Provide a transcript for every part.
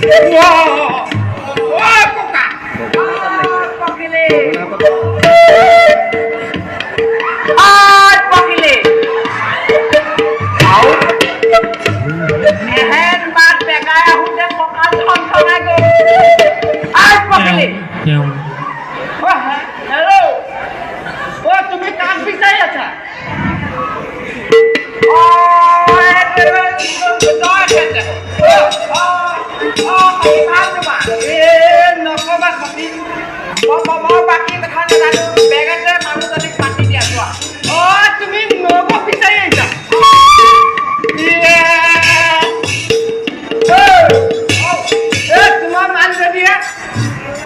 অ ককা, পকিলে পকিলে। আৰু এহেন মাত বেগাই আহোঁতে কঁকাল ঠন ঠনাই গ'ল। আই পকিলে। হেল্ল', অ তুমি কাক বিচাৰি আছা? অ ভাল তোমাৰ? এ নকবা সতী, মই বাকী কথা নাজানো, বেগতে মানুহজনীক মাতি দিয়া যোৱা। অ তুমি নব বিচাৰি আহিছা? এ তোমাৰ মানুহজনীয়ে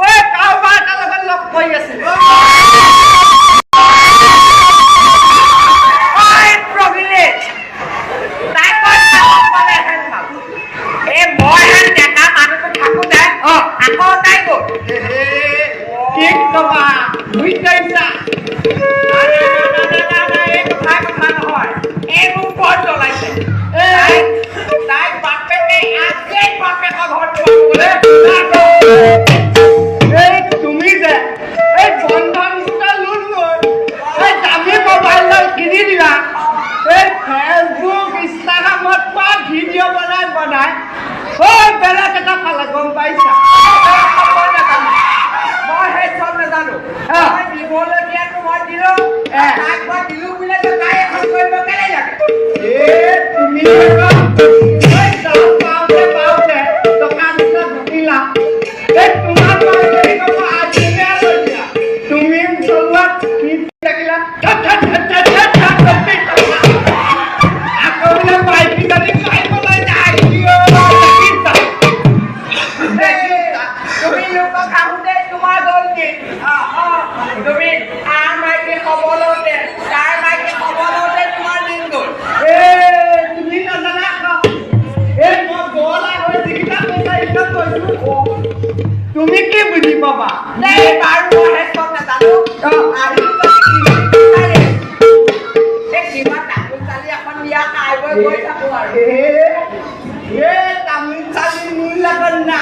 ঐ কাৰোবাৰ এটাৰ লগত লগ কৰি আছিল। ঐ প্ৰভিলে, তাই ক'ত সাহস পালে হেন ভাল? এই মই হেন ডেকা মানুহটো থাকোতে আকৌ তাই গ'ল। কি কবা, বুজিছা? এই কথা কথা নহয়, এই মোক বৰ জ্বলাইছে। তাই বাপেকে আজিয়েই বাপেকৰ ঘৰত পোৱাব। এই তুমি যে এই বন্ধন গোটৰ লোন লৈ এই দামী মোবাইলডাল কিনি দিলা, এই ফেচবুক ইনষ্টাগ্ৰামত পৰা ভিডিঅ' বনাই বনাই ঐ বেলেগ এটা পালে, গম পাইছা? মই সেই চব নাজানো। মই দিবলগীয়াটো মই দিলো। তাক মই দিলো বোলে তাই এখন কৰিব কেলে লাগে? এ তুমি আকৌ এই দহ পাওঁতে পাওঁতে টকা দুটা ঘটিলা। এই তোমাৰ মানুহজনী ক'ব আজিহে লৈছা। তুমি চলোৱাত কি লাগিলা? থত থত থত থত থত থত কৰি টকা। আকৌ বোলে মাইকীজনী মাৰিবলৈ যায়। কিয় দেখিছা? তুমি লোকক আহোঁতে তোমাৰ গ'ল কি? তুমি আৰ মাইকী খবৰ লওঁতে, তাৰ মাইকী খবৰ লওঁতে তোমাৰ দিন গ'ল। এ তুমি নাজানা আকৌ। এই মই বৰলা হৈ যিকেইটা পইচা ইনকাম কৰিছো, তুমি কি বুজি পাবা? দেই বাৰু, মই সেই চব নাজানো। আহিলো যদি কি বিচাৰে? এই কিবা তামোল চালি এখন দিয়া খাই বৈ গৈ থাকো আৰু। এ তামোল চালি মোৰ লগত না।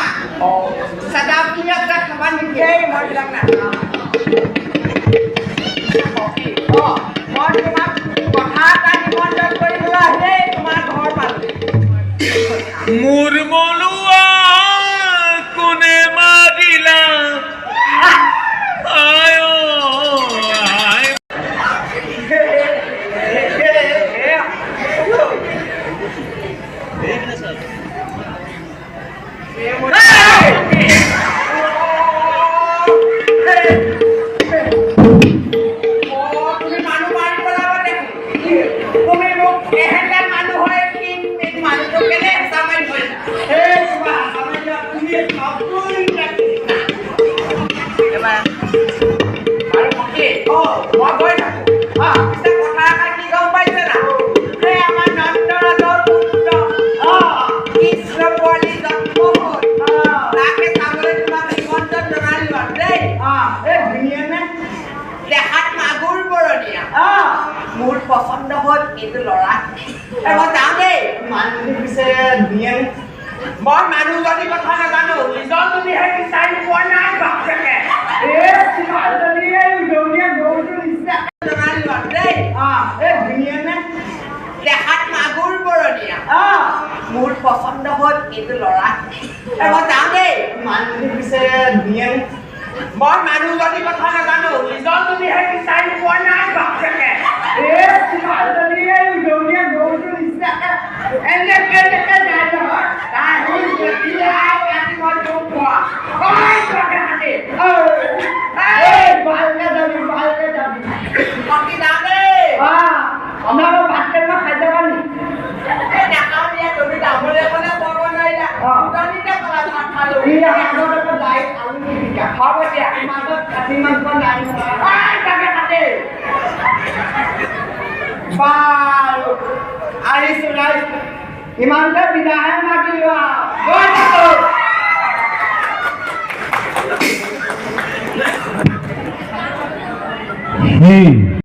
চাদা পুলি এটা খাবা নেকি? এই মই এইবিলাক নাখাওঁ। অ মই তোমাক কথা এটা নিমন্ত্ৰণ কৰিবলৈ আহিলেই তোমাৰ ঘৰ পালো। মোৰ মলুৱা কোনে মাৰিলা? আয় আয়। তুমি মানুহ মাৰি পেলাব দেখোন। তুমি মোক এহেজাৰ মানুহ হৈ ক্ষীণ মিন মানুহটো কেলে হেঁচা মাৰি ধৰিলা? এই কিবা হেঁচা মাৰি ধৰা, তুমি সপোন দেখিছা। বাৰু সখী, মই গৈ থাকো। পিছে কথা এষাৰ কি গম পাইছে না? এই আমাৰ নন্দৰাজৰ পুত্ৰ কৃষ্ণ পোৱালি জন্ম হ'ল। তাকে চাবলৈ তোমাক নিমন্ত্ৰণ জনালো আৰু দেই। এই ধুনীয়া নে? দেখাত মাগুৰ বৰণীয়া। মোৰ পচন্দ হ'ল কিন্তু ল'ৰা। এই মই যাওঁ দেই। মানুহটো পিছে ধুনীয়া নে? মই মানুহজনীৰ কথা নাজানো, নিজৰজনীহে বিচাৰি পোৱা নাই বাপেকে। এ তোমাৰজনী এই উদঙীয়া গৰুটোৰ নিচিনা। জনালো আৰু দেই। এই ধুনীয়া নে? দেখাত মাগুৰ বৰণীয়া। মোৰ পচন্দ হ'ল কিন্তু ল'ৰা। এই মই যাওঁ দেই। মানুহটো পিছে ধুনীয়া নে? মই মানুহজনীৰ কথা নাজানো, নিজৰজনীহে বিচাৰি পোৱা নাই বাপেকে। এ তোমাৰজনী এই উদঙীয়া গৰুটোৰ নিচিনাকে এনেকে এনেকে যায় নহয়। তাই হ'ল দেখিলে আজি মই দুখ পোৱা। ঐ বাপেকে। এই ভালকে যাবি, ভালকে যাবি। সখী যাওঁ দেই। আমাৰ ভাত কেইটামান খাই যাবা নি? এই নাখাওঁ দিয়া, তুমি তামোল এখনে খুৱাব নোৱাৰিলা। দোকানীতে কলা ভাত খালো। ই আমাৰ ঘৰত দাইল আলু পিটিকা। হ'ব দিয়া। মাজত খাচী মাংস নাই নহয়। ঐ বাপেকে। বাৰু আহিছো ৰাইজ, ইমানতে বিদাহে মাগিলো আৰু গৈ থাকো। Hmm.